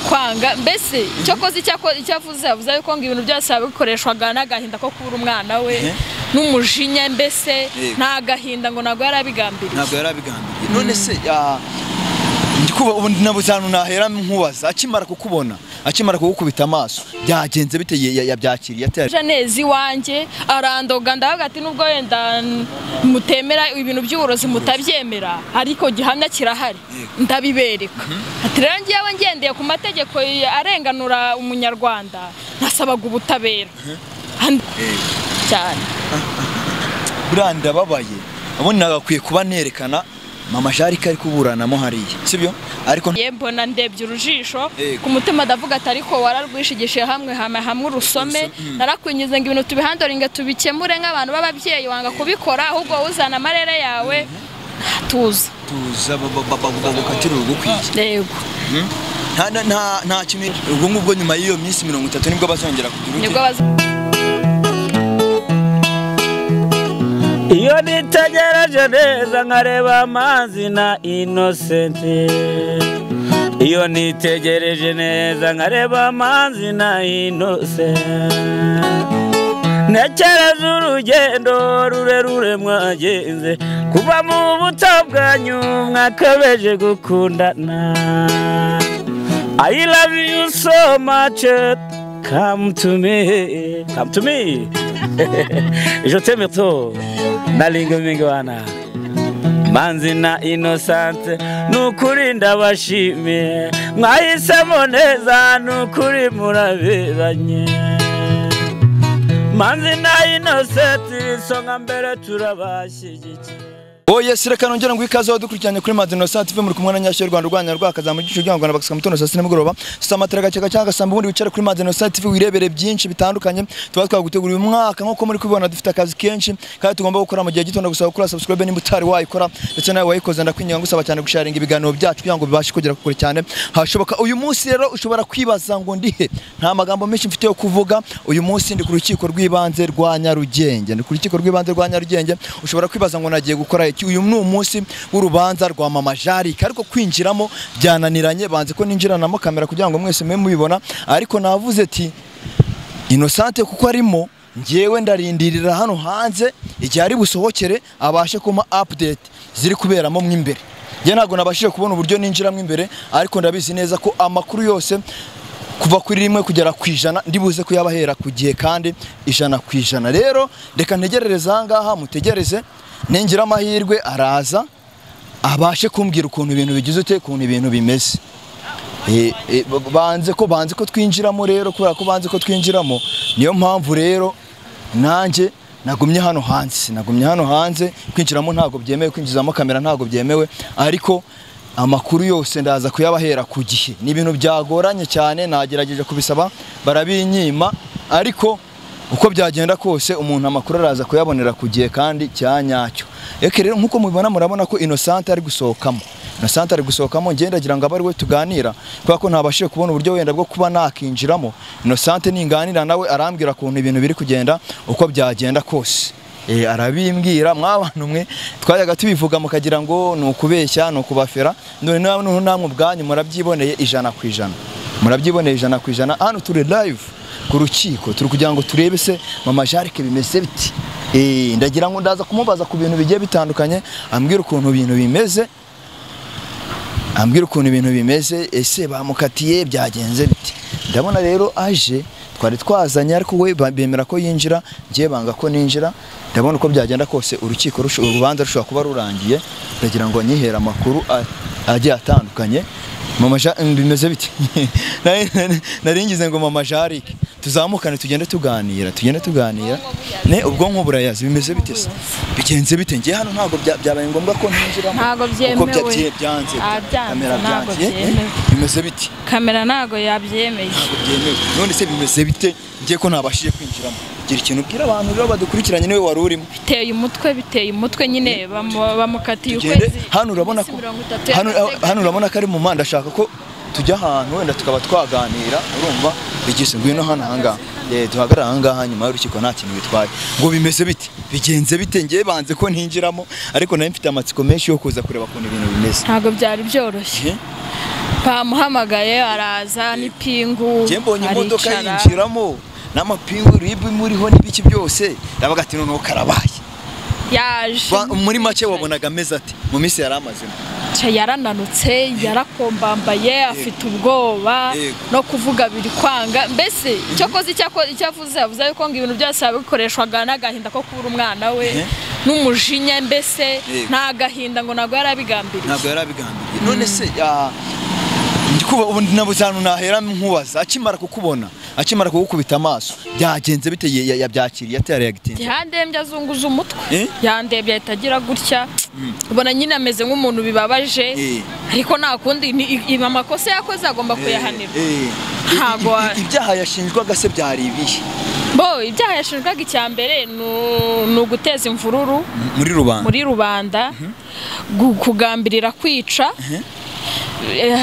Kwanga mbese cyokoze icyavuze yavuze yuko ngo ibintu byose yabikoreshwaga n'agahinda ko kubura umwana we n'umujinya, mbese nta gahinda ngo ntabwo yarabigambiriye. Ntabwo yarabigambiriye. None se nabuze ahantu nahera nkubaza, akimara kukubona, akimara kugukubita amaso, byagenze bite? Yabyakiriye ate? Neza iwanjye arandoga, ndavuga ati nubwo wenda mutemera ibintu by'uburozi mutabyemera, ariko gihamya kirahari ndabibereka. Ati rero ngiyewe ngendeye ku mategeko arenganura umunyarwanda, nasabaga ubutabera cyane. Buriya ndababaye, ubundi nagakwiye kuba nerekana Mama Jarike ari kuburanamo hariya, sibyo? Ariko mbona ndebye urujisho ku mutima ndavuga ati ariko wararwishigishe hamwe hamwe urusome, narakwinyize ngo ibintu tubihandoringe tubikemure nk'abantu b'ababyeyi, wanga kubikora ahubwo uzana amarere yawe. Tuza tuza babababukatira urugukwiye. Yego. Nta kintu ubwo ngubwo nyuma y'iyo minsi 30 nibwo bazongera kugira ute. Iyo nitegereje neza nkareba Manzi na Innocent, iyo nitegereje neza nkareba Manzi na Innocent, ntekereza urugendo rurerure mwagenze kuva mu buto bwanyu mwakabeje gukundana. I love you so much, come to me, come to me. Je t'aime trop, nalinga mingwana Manzi na Innocent, nukuri ndabashimiye, mwahisemo neza nukuri muraberanye. Manzi na Innocent isonga mbere turabashyigikiye. Oh yes, reka nongera ngo ikaze wadukurikiranye kuri Manzi Innocent TV, muri kumwe na Nyashyo Rwanda rwanya rwakazamu gicu cyangwa Rwanda bakasika mutono saa 6 nimugoroba samatara gaceka cyangwa samba, ubundi wicare kuri Manzi Innocent TV wirebere byinshi bitandukanye tuba twaguteguriye uyu mwaka. Nko muri kubibona dufite akazi kenshi kandi tugomba gukora mu gihe gito. Ndagusaba gukora subscribe nimba utari wayikora, ndetse nawe wayikoze ndakwinginga ngusaba cyane gusharinga ibiganiro byacu kugira ngo bibashe kugera kure cyane hashoboka. Uyu munsi rero ushobora kwibaza ngo ndihe, nta magambo menshi mfite yo kuvuga. Uyu munsi ndi ku rukiko rw'ibanze rwa Nyarugenge, ndi ku rukiko rw'ibanze rwa Nyarugenge. Ushobora kwibaza ngo nagiye gukora iki? Uyu ni umunsi w'urubanza rwa Mama Jarike, ariko kwinjiramo byananiranye, banze ko ninjiranamo kamera kugira ngo mwese mwe mubibona. Ariko navuze ati Innocent kuko arimo, ngewe ndarindirira hano hanze igihe ari busohokere abashe kuma update ziri kuberamo mu imbere. Nge ntago nabashije kubona uburyo ninjiramo imbere, ariko ndabizi neza ko amakuru yose kuva kuri 1 kugera ku 100 ndibuze kuyabahera ku gihe kandi 100 ku 100. Rero reka ntegerereze aha ngaha, mutegereze ningira amahirwe araza abashe kumbwira ukuntu ibintu bigize ute, ukuntu ibintu bimeze. Banze ko twinjiramo rero, kubera ko banze ko twinjiramo niyo mpamvu rero nanjye nagumye hano hanze, nagumye hano hanze. Kwinjiramo ntago byemewe, kwinjizamo kamera ntago byemewe, ariko amakuru yose ndaza kuyabahera ku gihe. Ni ibintu byagoranye cyane, nagerageje kubisaba barabinyima, ariko uko byagenda kose umuntu amakuru araza kuyabonera ku gihe kandi cyanyacyo. Eke rero nkuko mubibona murabona ko Innocent ari gusohokamo. Innocent ari gusohokamo, ngenda ndagira ngo abari we tuganira kubera ko ntabashije kubona uburyo wenda bwo kuba nakinjiramo. Innocent ninganira nawe arambwira ukuntu ibintu biri kugenda uko byagenda kose. Arabimbwira mwabantu mwe twajyaga tubivuga mukagira ngo ni ukubeshya ni ukubafera, none namwe ubwanyu murabyiboneye 100 ku 100. Murabyiboneye 100 ku 100. Hano turi live ku rukiko, turi kugira ngo turebe se Mama Jarike bimeze biti. Ndagira ngo ndaza kumubaza ku bintu bigiye bitandukanye, ambwira ukuntu ibintu bimeze, ambwira ukuntu ibintu bimeze, ese bamukatiye byagenze biti. Ndabona rero aje twari twazanye, ariko we bemera ko yinjira, ngiye banga ko ninjira. Ndabona uko byagenda kose urukiko urubanza rushobora kuba rurangiye. Ndagira ngo nyihera amakuru agiye atandukanye. Mama bimeze biti? Naringize ngo Mama Jarike tuzamukane tugende tuganira, tugende tuganira. Ne ubwonko burayazi bimeze bite se? Bigenze bite? Ngiye hano ntago byabaye ngombwa ko ntinjiramo. Ntago byemewe. Byanze. Kamera byanze. Bimeze bite? Kamera ntago yabyemeye. Ntago byemewe. None se bimeze bite? Ngiye ko ntabashije kwinjiramo. Gira ikintu ubwira abantu rero badukurikiranye niwe wari urimo. Biteye umutwe nyine bamukatiye ukwezi. Hano urabona ko hano urabona ko ari mu manda, ashaka ko tujya ahantu wenda tukaba twaganira, urumva bigise ngwino hano ahangaha. Duhagarara ahangaha nyuma y'urukiko nta kintu bitwaye. Ngo bimeze bite? Bigenze bite? Ngiye banze ko ntinjiramo, ariko nari mfite amatsiko menshi yo kuza kureba ukuntu ibintu bimeze. Ntago byari byoroshye. Bamuhamagaye araza n'ipingu. Njye mbonye imodoka yinjiramo n'amapingu ribu muriho n'ibiki byose, ndavuga ati noneho karabaye. Yaje muri make wabonaga ameze ati mu minsi yaramazemo yarananutse, yarakombambaye, afite ubwoba no kuvuga biri kwanga. Mbese cyokoze icyo avuze avuze yuko ngo ibintu byose yabikoreshwaga n'agahinda ko kubura umwana we n'umujinya, mbese nta gahinda ngo ntabwo yarabigambiriye. Ntabwo yarabigambiriye. None se nabuze ahantu nahera nkubaza, akimara kukubona, akimara kugukubita amaso byagenze bite? Yabyakiriye ate? Yareagitinze? Yandembye azunguza umutwe, yandembye ahita agira gutya, ubona nyine ameze nk'umuntu bibabaje, ariko nta kundi, amakosa yakoze agomba kuyahanirwa. Ntabwo ibyaha yashinjwaga se byari ibihe? Bo ibyaha yashinjwaga icya mbere ni uguteza imvururu muri rubanda, kugambirira kwica.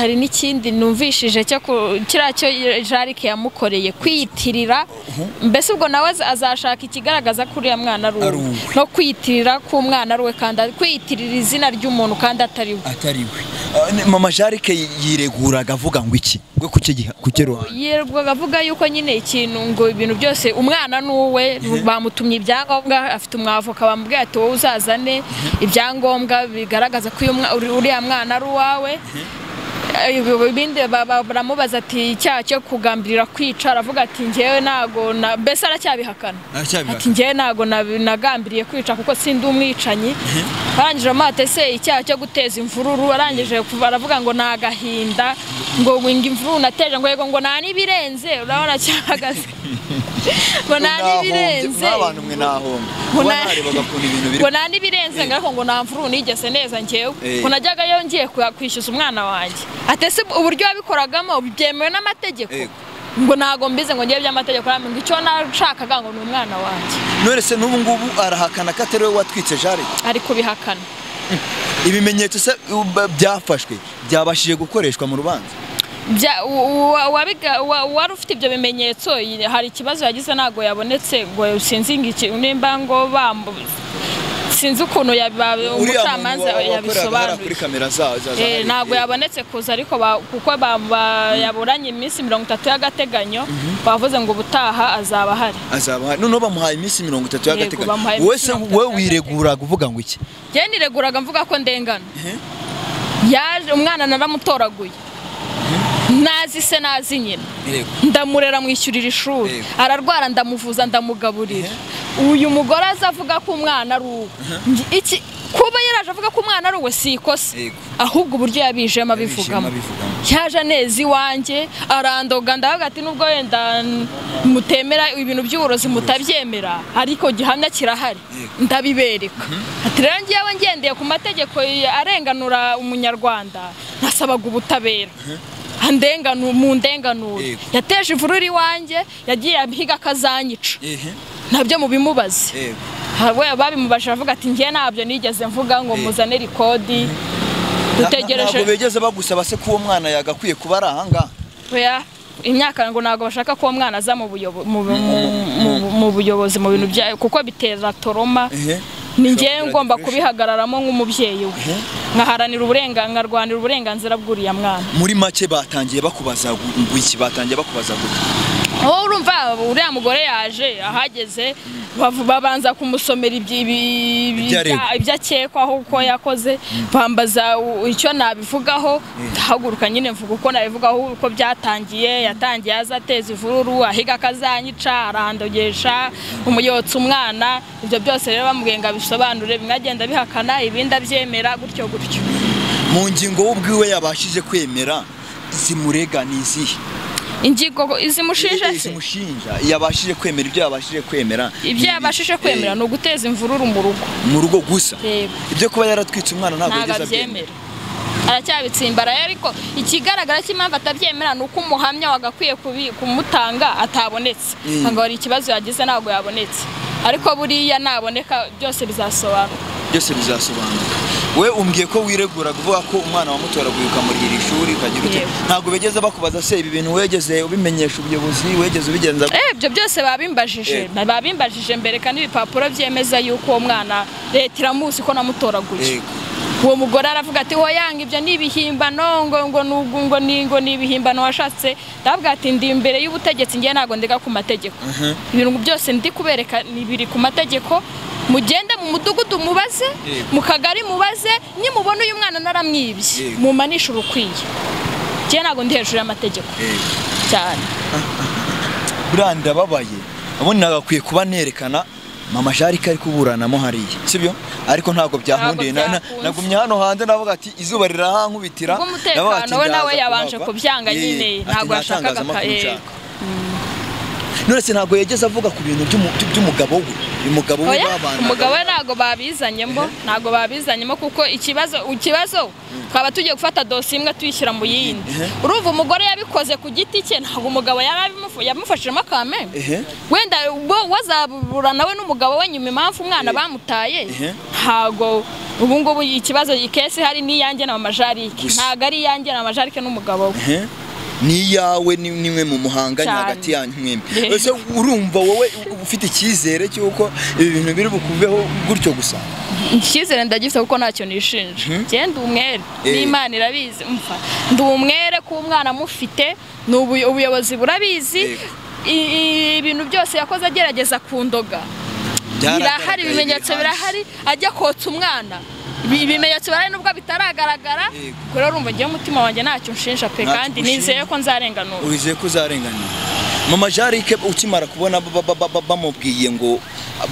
Hari n'ikindi numvishije cyo kiriya cyo Jarike yamukoreye, kwiyitirira. Mbese ubwo nawe azashaka ikigaragaza ko uriya mwana ari uwe, no kwiyitirira ko umwana ari uwe, kandi kwiyitirira izina ry'umuntu kandi atari we. Atari we. Mama Jarike yireguraga avuga ngo iki? Ngo kuki ruhande? Yireguraga avuga yuko nyine ikintu ngo ibintu byose umwana ni uwe, bamutumye ibyangombwa, afite umwavoka bamubwiye ati wowe uzazane ibyangombwa bigaragaza ko uriya mwana ari uwawe. Ibindi baramubaza ati icyaha cyo kugambirira kwica, aravuga ati njyewe ntago, mbese aracyabihakana, ati njyewe ntago nagambiriye kwica kuko sindi umwicanyi. Arangije amate se icyaha cyo guteza imvururu, arangije aravuga ngo nta gahinda, ngo imvururu nateje, ngo yego ngo nta n'ibirenze, urabona cyahagaze ngo nta n'ibirenze, ngo nta n'ibirenze, ariko ngo nta mvururu nigeze neza njyewe, ngo najyagayo ngiye kwishyuza umwana wanjye. Ate se uburyo wabikoragamo byemewe n'amategeko? Ngo ntago mbize, ngo ngiye by'amategeko, ngo icyo nashakaga ngo ni umwana wanjye. None se n'ubu ngubu arahakana ko atari we watwitse Jarike? Ari kubihakana. Ibimenyetso se byafashwe byabashije gukoreshwa mu rubanza? Wari ufite ibyo bimenyetso hari ikibazo yagize ntago yabonetse, ngo sinzi nimba ngo sinzi ukuntu umucamanza yabisobanuye, ntabwo yabonetse kuza, ariko kuko yaburanye iminsi 30 y'agateganyo, bavuze ngo ubutaha azaba ahari. Azaba ahari. Noneho bamuhaye iminsi 30 y'agateganyo. Wowe se wowe wireguraga uvuga ngo iki? Njye nireguraga mvuga ko ndengana. Yaje umwana naramutoraguye, nazi se nazi nyina, ndamurera mwishyurira ishuri, ararwara ndamuvuza ndamugaburira. Uyu mugore aza avuga ko umwana ari uwe. Iki kuba yaraje avuga ko umwana ari uwe si ikosa, ahubwo uburyo yabijemo abivugamo. Yaje neza iwanjye arandoga, ndavuga ati nubwo wenda mutemera ibintu by'uburozi mutabyemera, ariko gihamya kirahari ndabibereka. Ati rero njyewe ngendeye ku mategeko arenganura umunyarwanda, nasabaga ubutabera mu ndenganura. Yateje imvururu iwanjye, yagiye abihiga akazanyica, ntabyo mubimubaze. Babimubajije avuga ati njye ntabyo nigeze mvuga ngo muzane rikodi. Dutegereje. Ntabwo begeze bagusaba se ko uwo mwana yagakwiye kuba ari ahangaha? Oya, imyaka ngo ntabwo bashaka ko uwo mwana aza mu buyobozi mu bintu bya, kuko biteza toroma. Ni njyewe ngomba kubihagararamo nk'umubyeyi we, nkaharanira uburenganzira, nkarwanira uburenganzira bw'uriya mwana. Muri make batangiye bakubaza ngo iki? Batangiye bakubaza gute? Wowe urumva uriya mugore yaje ahageze babanza kumusomera ibyo akekwaho uko yakoze, bambaza icyo nabivugaho, ndahaguruka nyine mvuga uko nabivugaho uko byatangiye. Yatangiye aza ateza imvururu, ahiga akazanyica, arandogesha, umuyotsa umwana, ibyo byose rero bamubwiye ngo abisobanure, bimwe agenda bihakana ibindi abyemera gutyo gutyo. Mu ngingo ubwiwe yabashije kwemera zimurega ni izihe? Ingingo izimushinja se? Izimushinja yabashije kwemera ibyo yabashije kwemera. Ibyo yabashije kwemera ni uguteza imvururu mu rugo. Mu rugo gusa. Ibyo kuba yaratwitse umwana ntabwo yigeze abyemera. Aracyabitsimbaraye, ariko ikigaragara cy'impamvu atabyemera ni uko umuhamya wagakwiye kumutanga atabonetse. Ngo hari ikibazo yagize ntabwo yabonetse. Ariko buriya naboneka byose bizasobanuka. Byose bizasobanuka. We umbwiye ko wiregura kuvuga ko umwana wamutoraguye ukamurihira ishuri ukagira ute, ntabwo begeze bakubaza se ibi bintu wegeze ubimenyesha ubuyobozi, wegeze ubigenza? Ibyo byose babimbajije, babimbajije mbereka n'ibipapuro byemeza yuko uwo mwana leta iramuzi ko namutoraguye. Uwo mugore aravuga ati hoyanga ibyo ni ibihimbano, ngo ngo ngo ni ngo ni ibihimbano washatse. Ndavuga ati ndi imbere y'ubutegetsi, ngiye ntago ndega ku mategeko. Ibintu byose ndi kubereka ni biri ku mategeko. Mugende mu mudugudu mubaze, mu kagari mubaze, nimubona uyu mwana naramwibye mumanisha urukwiye. Ngiye ntago ndi hejuru y'amategeko cyane. Buranda babaye abone nagakwiye kuba nerekana Mama Jarike ari kuburanamo hariya, sibyo? Ariko ntago byahundiye, nagumye hano hanze navuga ati izuba rirahankubitira. Umutekano we nawe yabanje kubyanga nyine, ntago yashakaga. None se ntago yageze avuga ku bintu by'umugabo we? Umugabo we babana, umugabo we ntago babizanyemo, ntago babizanyemo kuko ikibazo twaba tugiye gufata dosiye imwe tuyishyira mu yindi. Urumva umugore yabikoze ku giti cye, ntago umugabo yamufashijemo akame. Wenda wazabura nawe n'umugabo we nyuma impamvu umwana bamutaye. Ntago ubu ngubu ikibazo ikesi hari ni yanjye na Mama Jarike, ntago ari yanjye na Mama Jarike n'umugabo we. Ni yawe nimwe mu muhanganye hagati yanyu mwembi. Ese urumva wowe ufite icyizere cy'uko ibi bintu biri bukuveho gutyo gusa? Icyizere ndagifite kuko ntacyo nishinja. Njye ndi umwere, n'Imana irabizi. Umva, ndi umwere ku mwana mufite, ni ubuyobozi burabizi. Ibintu byose yakoze agerageza kundoga birahari, ibimenyetso birahari, ajya kotsa umwana ibimenyetso birahari nubwo bitaragaragara. Rero urumva ngiye umutima wanjye ntacyo nshinja pe, kandi nizeye ko nzarenganura. Wizeye ko uzarenganura. Mama Jarike ukimara kubona bamubwiye ngo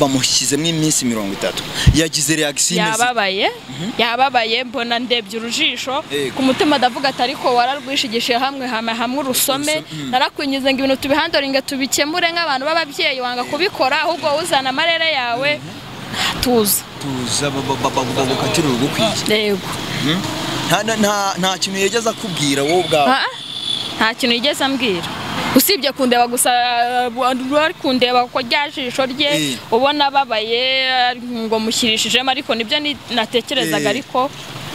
bamushyizemo iminsi 30 yagize reaction? Yababaye, yababaye, mbona ndebye urujisho ku mutima ndavuga ati ariko wararwishigishe hamwe hamwe urusome, narakwinyize ngo ibintu tubihandoringe tubikemure nk'abantu b'ababyeyi, wanga kubikora ahubwo uzana amarere yawe. Tuza tuza babukatira urugukwiye. Yego. Nta kintu yigeze akubwira wowe ubwawe? Nta kintu yigeze ambwira usibye kundeba gusa, ari kundeba ko ryajisho rye ubona babaye ngo mushyirishijemo, ariko nibyo natekerezaga, ariko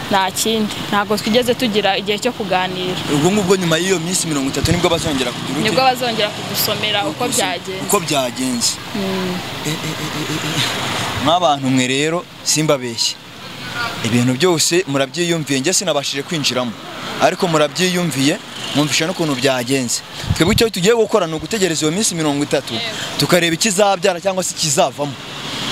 nta kindi, ntabwo twigeze tugira igihe cyo kuganira. Ubwo ngubwo nyuma y'iyo minsi 30 nibwo bazongera kugira, nibwo bazongera kudusomera uko byagenze, uko byagenze. Mwabantu mwe rero simbabeshye, ibintu byose murabyiyumviye, njye sinabashije kwinjiramo ariko murabyiyumviye, mwumvisha n'ukuntu byagenze. Twebwe icyo tugiye gukora ni ugutegereza iyo minsi 30 tukareba ikizabyara cyangwa se ikizavamo.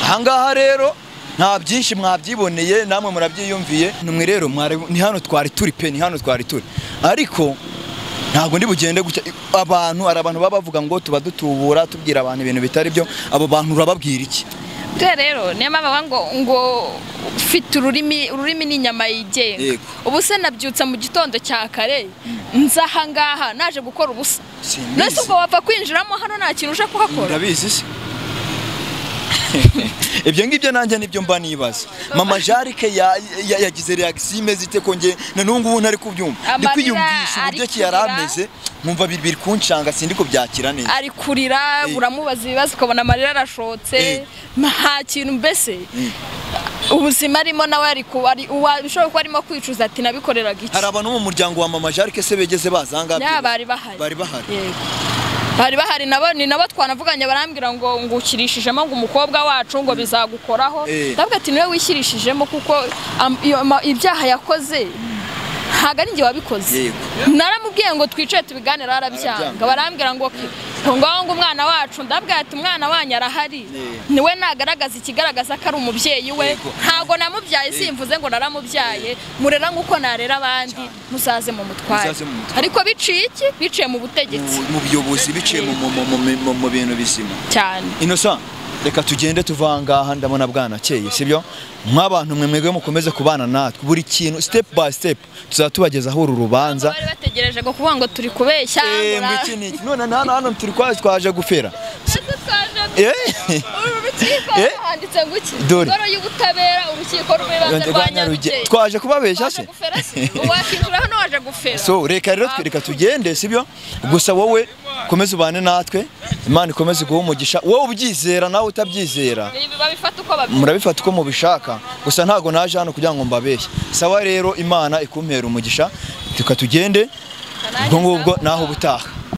Ahangaha rero nta byinshi mwabyiboneye, namwe murabyiyumviye. Numwe rero ni hano twari turi pe, ni hano twari turi, ariko ntabwo ndi bugende gutya. Abantu ari abantu baba bavuga ngo tuba dutubura tubwira abantu ibintu bitari byo, abo bantu urababwira iki? Rero niyo mpamvu ngo ufite ururimi ni inyama yigenga. Ubu se nabyutse mu gitondo cya kare nza aha ngaha naje gukora ubusa, nese ubwo wapfa kwinjiramo hano nta kintu uje kuhakora? Ndabizi se ibyo ngibyo nanjye nibyo mba nibaza. Mama Jarike yagize reaction imeze ite ko nge na n'ubu ntari kubyumva, ndi kwiyumvisha uburyo ki yarameze, nkumva biri kunshanga, sindi kubyakira neza. Ari kurira, uramubaza ibibazo ukabona amarira arashotse, nta kintu mbese ubuzima arimo nawe ari ushobora kuba arimo kwicuza ati nabikoreraga iki. Hari abantu mu muryango wa Mama Jarike se begeze bazanga? Bari bahari, bari bahari, bari bahari nabo, ni nabo twanavuganye barambwira ngo ngukirishijemo ngo umukobwa wacu ngo bizagukoraho. Ndavuga ati niwe wishyirishijemo kuko ibyaha yakoze ntago ari njye wabikoze. Naramubwiye ngo twicaye tubiganire arabyanga, barambwira ngo ngo umwana wacu, ndabwira ati umwana wanyu arahari, niwe nagaragaza ikigaragaza ko ari umubyeyi we, ntago namubyaye simvuze ngo naramubyaye, murera nk'uko narera abandi, muzaze mu mutware. Ariko biciye iki? Biciye mu butegetsi, mu buyobozi, biciye mu bintu bizima cyane. Innocent, reka tugende tuva ngaha, ndabona bwanakeye, sibyo? Mwabantu mwe mwebwe mukomeze kubana natwe buri kintu step by step, tuzatubagezaho uru rubanza. Bari bategereje ngo kuvuga ngo turi kubeshya ngo none hano turi twaje gufera. Uru rukiko handitse ngo iki? Ingoro y'ubutabera, urukiko rw'ibanze rwa Nyarugenge. Twaje kubabeshya se? Wakinjira hano waje gufera. So reka rero reka tugende, sibyo? Gusa wowe komeza ubane natwe, Imana ikomeze guha umugisha. Wowe ubyizera nawe utabyizera, murabifata uko mubishaka. Gusa ntago naje hano kugira ngo mbabeshye. Sawa rero, Imana ikumpera umugisha, tuka tugende ubwo ngubwo naho ubutaha.